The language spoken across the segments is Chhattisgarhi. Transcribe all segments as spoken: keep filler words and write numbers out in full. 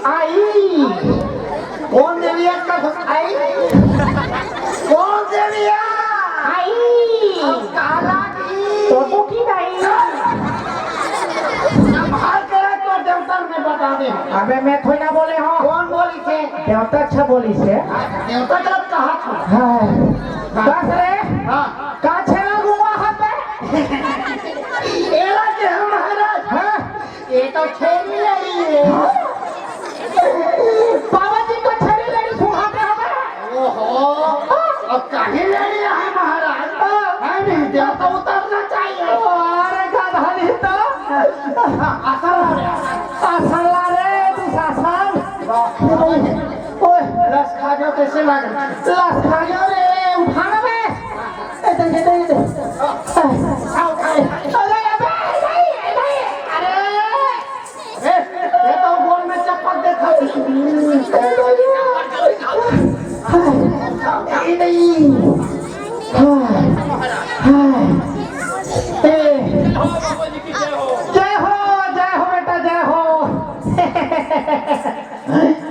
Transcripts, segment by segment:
आई। कौन देवी आज का घुस आई? कौन देवी आ? आई। अब काला की। तो तू की भाई? संभाल के रह, तो देवता में बता दे। अबे मैं थोड़ी ना बोले हूँ। कौन बोली थे? देवता अच्छा बोली से। देवता जब कहा था। हाँ। बस रे। हाँ। का छेला गुआ हाथ में? एला के हम महाराज। हाँ। ये तो छेरी लड़ी है। बाबा जी को छेरी लड़ी सुहाते हो गए। ओहो, अब कहीं लड़ी है महाराज? है नहीं, देवता उतरना चाहिए। अरे गधा नहीं तो। हाँ, आसन ला रे। आसन ला रे, तू सासन। वाह। ओए। लस खा गया, कैसे लग रहा है? लस खा गया रे, उठाना बे। ए, दे, दे, दे, दे। आओ, आओ। अरे, अबे, ए, भाई, ए, भाई, अरे। ए, ये तो गोल में चप्पल देखा। ए, भाई। ए, नहीं। ए। जय हो, जय हो बेटा, जय हो।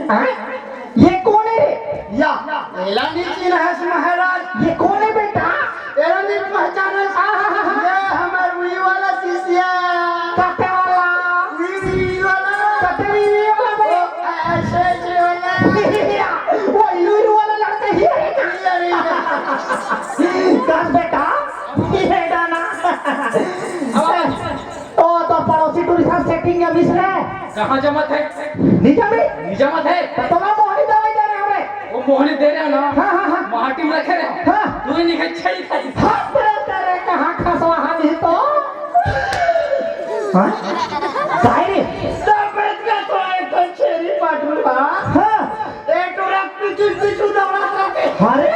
हाँ? ये कोन हे रे? या, एला नहीं चिन्हस महाराज। ये कोन हे बेटा? एला नहीं पहचानस। हाँ, हाँ, हाँ, हाँ। ये हमर वी वाला शिष्या। कते वाला? वी, वी, वी वाला। कते वी, वी वाला बे? ओ, ऐसे, ऐसे वाला। वो इलू, इलू वाला लड़का ही है क्या? अरे, अरे। कस बेटा? ये डाना। ओ, तो पड़ोसी टूरी साथ setting या मिस रहे? कहाँ जमत हे? नहीं जमी? नहीं जमत हे। तो तुम्हारा मोहनी दवाई दे रहे हमें। वो मोहनी दे रहे हो ना? हाँ, हाँ, हाँ। माटी में रखे रहे हो? हाँ। तू ही नहीं खाई, छई खाई। हाँ, तेरे, तेरे कहाँ खसवा हाल ही तो? हाँ? काय रे? तब बैठ के तो एक तो छेरी पाटू बा। हाँ। ए टूरा पीछू पीछू दौड़त रथे। अरे।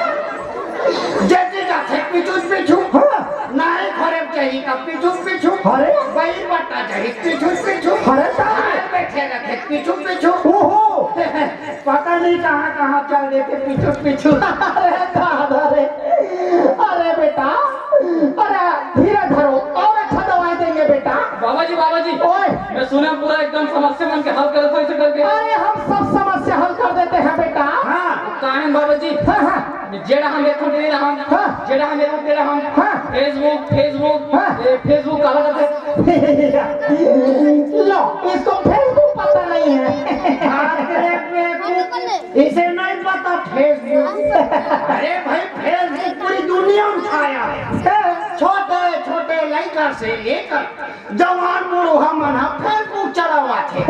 जैसे जाथे पीछू पीछू। हाँ। नाई घरे जाही का पीछू पीछू। अरे। बई बट्टा जाही पीछू पीछू। अरे साहब। बाहर बैठे रथे पीछू पीछू। ओहो। पता नहीं कहाँ कहाँ चल देथे पीछू पीछू। अरे दादा रे। अरे बेटा, अरे धीरे धरो, और अच्छा दवाई देंगे बेटा। बाबा जी, बाबा जी। ओए। मैं सुना पूरा एकदम समस्या मन के हल करत हो ऐसे करके। अरे हम सब समस्या हल कर देते हैं बेटा। हाँ। काहे बाबा जी? हाँ, हाँ। जेड़ा हम देखो तेरा हम। हाँ। जेड़ा हम देखो तेरा हम। हाँ। Facebook, Facebook। हाँ। ए, Facebook काला करते? लो, इसको Facebook पता नहीं है। बाप रे, बेवकूफ। इसे नहीं पता Facebook। अरे भाई, Facebook पूरी दुनिया में छाया है। छोटे छोटे लड़का से लेकर जवान बूढ़ा मन ह Facebook चलावत हे।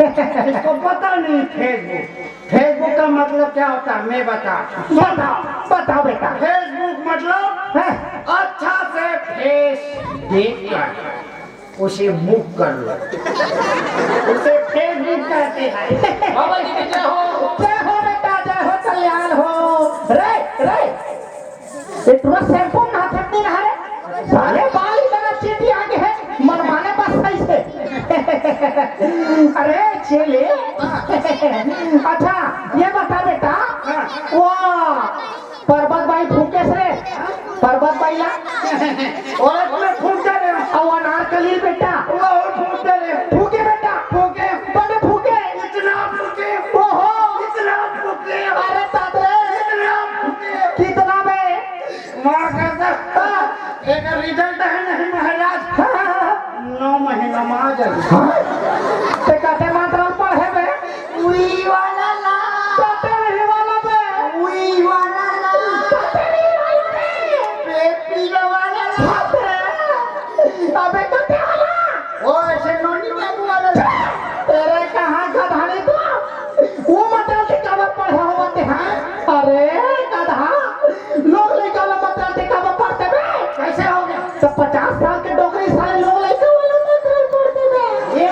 इसको पता नहीं Facebook। Facebook का मतलब क्या होता है, मैं बता। बताओ, बताओ बेटा। Facebook मतलब हाँ। अच्छा से face देख कर उसे मुख कर लो। उसे Facebook कहते हैं। बाबा जी की जय हो। जय हो बेटा, जय हो, कल्याण हो। रे, रे, ये टूरा shampoo नहाथे कि नहीं नहा रे? साले बाल इतना चींटी आगे है, मन माने बस सही से। अरे चेले, अच्छा ये बता बेटा, वो परबत बाई फूकेस रे, परबत बाई ला। और मैं फूक दे रहे हो। अउ अनारकली बेटा। वो फूक दे रहे हो। फूके बेटा। फूके। बड़े फूके। इतना फूके। ओहो। इतना फूके। अरे दादरे। इतना फूके। कितना बे? माँ का तो एक result है नहीं महाराज। हाँ, हाँ, हाँ। नौ महीना में आ जाए। हाँ? ते कते मात्रा पढ़े बे? उई वाला ला। कते रहे वाला बे? उई वाला ला। कते रहे वाला बे? पेपी वाला ला। बाप रे। अबे कते वाला? ओ, ऐसे नोनी बाबू वाला ला। तेरे कहाँ गधानी तो? वो मतलब से कबर पढ़े हो ते हैं? अरे गधा, लोग लइका वाला मंत्र ते कब पढ़ते बे? कैसे हो गया? तो पचास साल के डोकरी साले लोग लइका वाला मंत्र पढ़ते बे। ये,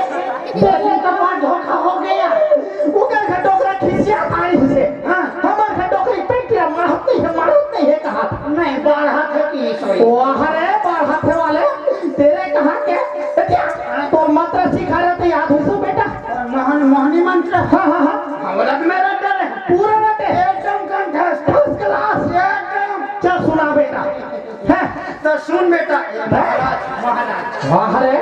देखने का बाद धोखा हो गया। ओकर घर डोकरा खिसिया आई से। हाँ। हमर घर डोकरी पेट किया, मारत नहीं है, मारत नहीं है कहा था। नहीं, बाढ़त है कि सोई। वाह रे, बाढ़त है वाले, तेरे कहाँ के? ए, क्या? हाँ। तो मंत्र सिखा रहे थे, याद हुई सो बेटा? मोहन, मोहनी मंत्र। हाँ, हाँ, हाँ। हमरा में रटे रहे। पूरा रटे। एकदम कंठस्थ। First class। एकदम। चल सुना बेटा। हैं? तो सुन बेटा, ए महाराज, महाराज। वाह रे।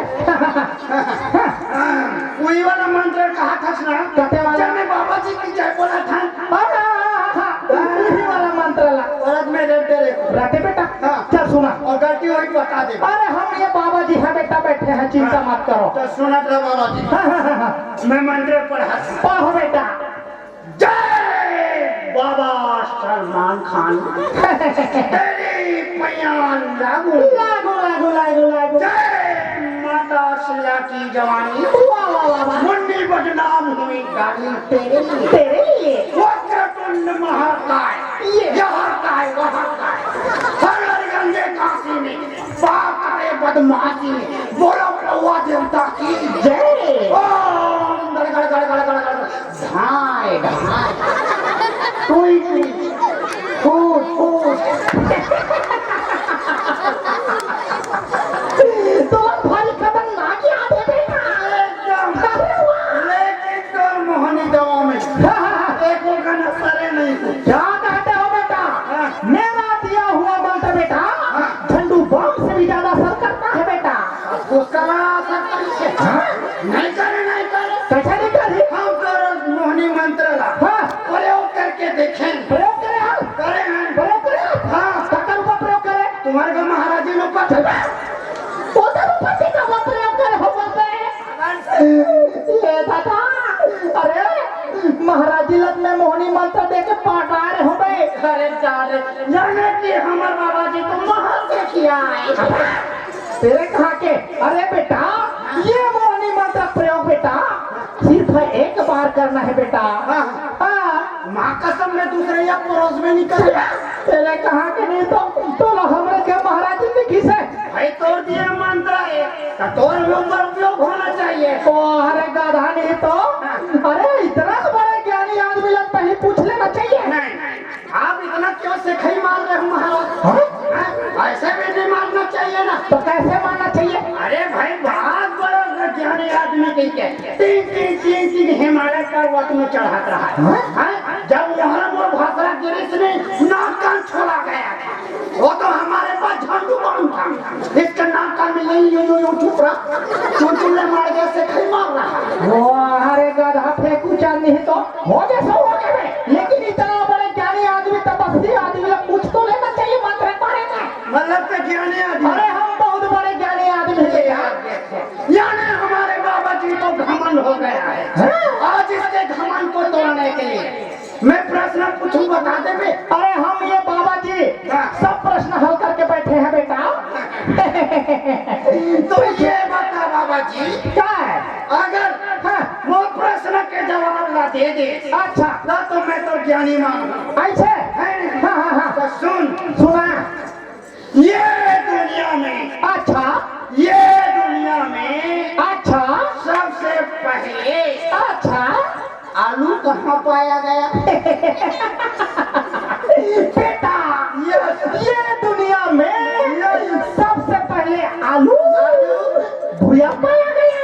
उही वाला मंत्र कहा था ना? कते वाला? जब मैं बाबा जी अरे हम ये बाबा जी हैं बेटा, बैठे हैं, चिंता मत करो। तो सुनत रह बाबा जी। हाँ, हाँ, हाँ, हाँ। मैं मंत्र पढ़ा। पढ़ो बेटा। जय बाबा सलमान खान। तेरी पैया लागू। लागू, लागू, लागू, लागू। जय माता सिया की जवानी। वाह, वाह, वाह, वाह। मुन्नी बदनाम हुई गाली तेरे लिए। तेरे लिए। वक्रतुंड महाकाय। ये। यहाँ काय, वहाँ काय। हर हर गंगे काशी में। बाप रे बदमाशी। बोलो कौआ देवता की जय। ओम गड़ गड़ गड़ गड़ गड़ गड़। ढाई ढाई। टुई टुई। फूट फूट। तो भारी खतरनाक याद है बेटा। एकदम। अरे वाह। लेकिन तो मोहनी दवा में एको गना सरे नहीं। क्या कहते हो बेटा? हाँ। मेरा दिया हुआ मंत्र बेटा, हाँ। झंडू बाम से भी ज्यादा असर करता है बेटा। उसका बड़ा असर करता है। हाँ? नहीं करे, नहीं करे। कैसे नहीं करे? हम तो मोहनी मंत्र ला हाँ। प्रयोग करके देखें। प्रयोग करे हम? करे हैं। प्रयोग करे हम? हाँ। काकर ऊपर प्रयोग करे? तुम्हारे को महाराज जी ने ऊपर चल बे। वो तो ऊपर से का ऊपर प्रयोग करे हो बोलते हैं। ये दादा, अरे महाराज जी लग में मोहनी मंत्र दे के पटा रहे हो बे। अरे जा रे, जाने कि हमर बाबा जी तो महल से किया है। तेरे कहाँ के? अरे बेटा, ये मोहनी मंत्र प्रयोग बेटा सिर्फ एक बार करना है बेटा। हाँ। हाँ। माँ कसम, मैं दूसरे या परोस में निकल गया। तेरे कहाँ के नहीं तो, तो लो हमरे के महाराज जी की खीसे। भाई तोर दिए मंत्र है, तो तोर भी ऊपर उपयोग होना चाहिए। ओ, अरे गधा नहीं तो, अरे इतना बड़ा ज्ञानी आदमी लगता ही पूछ लेना चाहिए। नहीं, आप इतना क्यों सिखाई मार रहे हो महाराज? हाँ? हाँ? ऐसे भी नहीं मारना चाहिए ना। तो कैसे मारना चाहिए? अरे भाई, बहुत बड़ा ज्ञानी आदमी कही के तीन, तीन, तीन, तीन हिमालय पर्वत में चढ़त रहा है। हाँ? हाँ? जब वहाँ वो भाषा गिरीश ने नाक कान छोड़ा गया था, वो तो हमारे पास झंडू बाम था, इसके नाक कान में यही यूं, यूं, यूं छुप रहा, चुलचुले मार गया, सिखाई मार रहा है। वो अरे गधा फेंकू चांदी ही तो हो गए, सब हो गए बे। लेकिन इतना बड़े ज्ञानी आदमी, तपस्वी आदमी ला कुछ तो लेना चाहिए मंत्र के बारे में। मतलब तो ज्ञानी आदमी। अरे हम बहुत बड़े ज्ञानी आदमी हैं यार। यानी हमारे बाबा जी को घमंड हो गया है। हाँ। आज इसके घमंड को तोड़ने के लिए मैं प्रश्न पूछूं, बता दे बे। अरे हम ये बाबा जी हाँ। सब प्रश्न हल करके बैठे हैं बेटा। तो ये बता बाबा जी, क्या है? अगर हाँ। वो प्रश्न के जवाब ना दे दे, अच्छा। ना तो मैं तो ज्ञानी मानूं। ऐसे? है नहीं? हाँ, हाँ, हाँ। तो सुन। सुना। ये दुनिया में, अच्छा। ये दुनिया में, अच्छा। सबसे पहले, अच्छा। आलू कहाँ पाया गया? बेटा, ये, ये दुनिया में सबसे पहले आलू भुया पाया गया।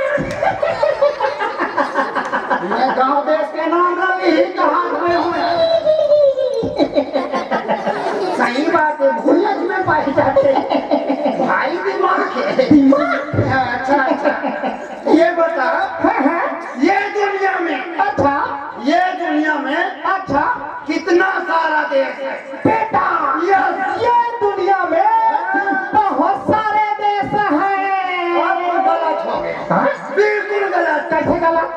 मैं गांव देश के नाम ला यही कहा मैं हूँ। सही बात है, भुया में पाए जाते हैं। भाई दिमाग है। दिमाग? अच्छा, अच्छा। ये बता, हाँ, हाँ। ये दुनिया में, अच्छा। ये दुनिया में, अच्छा। कितना सारा देश है? बेटा, ये, ये दुनिया में बहुत सारे देश हैं। आप तो गलत हो गए। हाँ? बिल्कुल गलत। कैसे गलत?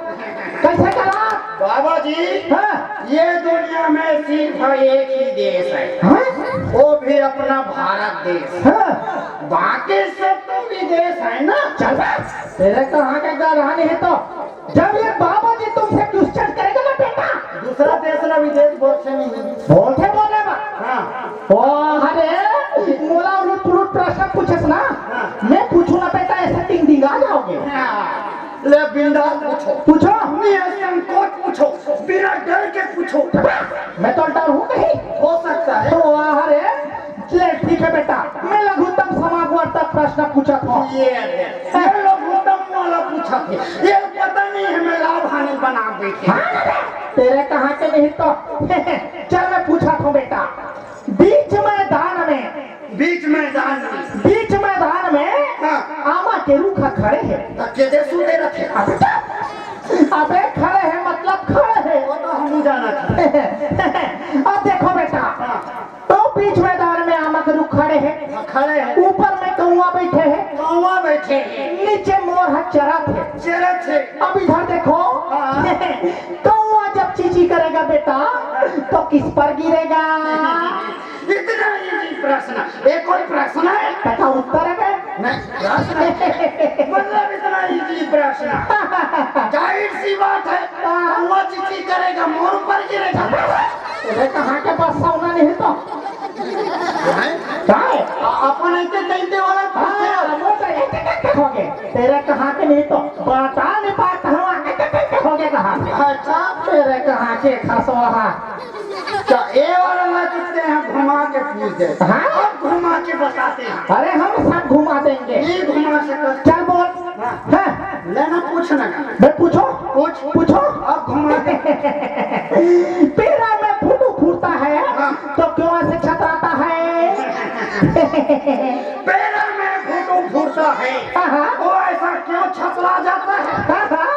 कैसे गलत? बाबा जी, हाँ। ये दुनिया में सिर्फ एक ही देश है। हाँ? वो भी अपना भारत देश। हाँ। बाकी सब तो विदेश है ना। चल बे, तेरे कहाँ के गधा नहीं है तो। जब ये बाबा जी तुमसे क्वेश्चन करेगा ना बेटा, दूसरा देश ना विदेश बोलते नहीं है। बोलते बोले बा। हाँ। ओ, अरे, मोला उलट पुलट प्रश्न पूछस ना, हाँ। मैं पूछू ना बेटा, ऐसे टिंग टिंग आ जाओगे। हाँ। ले बिंदास पूछो। पूछो। निसंकोच पूछो, बिना डर के पूछो। मैं तो डर हूँ नहीं। हो सकता है। तो वाह रे, ले ठीक है बेटा, मैं लघुत्तम समासवर्तक प्रश्न पूछत हूँ। ये, ये लघुत्तम वाला पूछा थे। ये पता नहीं है मैं लाभ हानि बना बैठे। हाँ, तेरे कहाँ के नहीं तो। चल मैं पूछत हूँ बेटा, बीच मैदान में, बीच मैदान में। बीच मैदान में हाँ। आमा के रूखा खड़े है। तो के दे सुते रखे। अबे तो, अबे खड़े है मतलब खड़े है। वो तो हम ही जाना था। अब देखो बेटा, हाँ। तो बीच मैदान में आमा के रूख खड़े है। हाँ, खड़े है। ऊपर में कौआ बैठे जब चीची करेगा बेटा, तो किस पर गिरेगा? इतना इजी प्रश्न, ये कोई प्रश्न है? तथा उत्तर है बे? नहीं, प्रश्न है। मतलब इतना इजी प्रश्न। जाहिर सी बात है, हाँ। वो चीची करेगा, मोर पर गिरेगा। अरे कहाँ के पास सोना नहीं तो? हैं? काय? अपन ऐसे तैते वाला हाँ, वो तो ऐसे कैसे हो गए? तेरे कहाँ के नहीं तो बता नहीं पाता हूँ, ऐसे कैसे हो गए कहाँ से? अच्छा, तेरे कहाँ के खसवा? तो ये वाला ना कितने हैं, घुमा के पूछ दे। हाँ? अब घुमा के बताते हैं। अरे हम सब घुमा देंगे। नहीं घुमा सकते। चल बोल। हाँ। हाँ। लेना पूछना। मैं पूछो? पूछ। पूछो। अब घुमा के। पेड़ा में फुटू फूटता है हाँ। तो क्यों ऐसे छतराता है? पेड़ा में फुटू फूटता है हाँ, हाँ। वो ऐसा क्यों छतरा जाता है? हाँ, हाँ।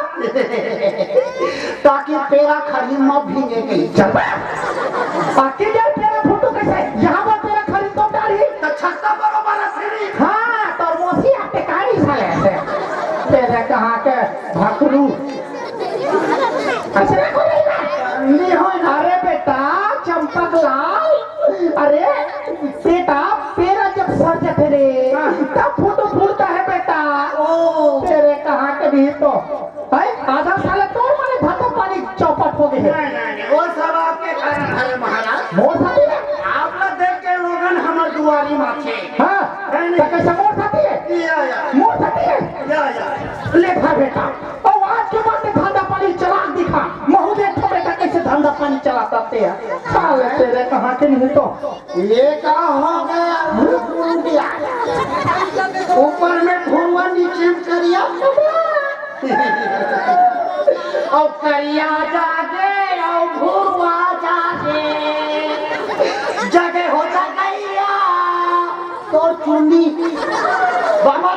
ताकि पेड़ा खड़ी म भींगे कहीं। चल बे। बाकी जो पेड़ा फुटू कैसे? यहाँ पर पेड़ा खड़ी तो डाली। तो छत्ता बरोबर है फिर। हाँ, तो मोसी आप बेकारी साले ऐसे। तेरे कहाँ के भकरू? अच्छा, नहीं हो ना। अरे बेटा, चंपक लाल, अरे बेटा, पेड़ा जब सड़ जाते रे, हाँ। तब फुटू फूटता है बेटा। ओ। तेरे कहाँ के भी तो, हैं? आधा साला तोर मने धंधा पानी चौपट हो गए। नहीं, नहीं, नहीं, वो सब आपके कारण है महाराज। मोर साथी है? आप लोग देख के लोगन हमर दुआरी माथे। हाँ, है नहीं? तो कैसे मोर साथी है? या, या। मोर साथी है? या, या। ले खा बेटा। और आज के बाद में धंधा पानी चला दिखा। महू देख तो बेटा कैसे धंधा पानी चलाता ते है। साले तेरे कहाँ के नहीं तो। ये का हो गया? भूख उड़ गया। ऊपर में भुआ, नीचे में करिया। और करिया जागे, और भुआ जागे। जगे हो जा गैया, तोर चुन्नी। बाबा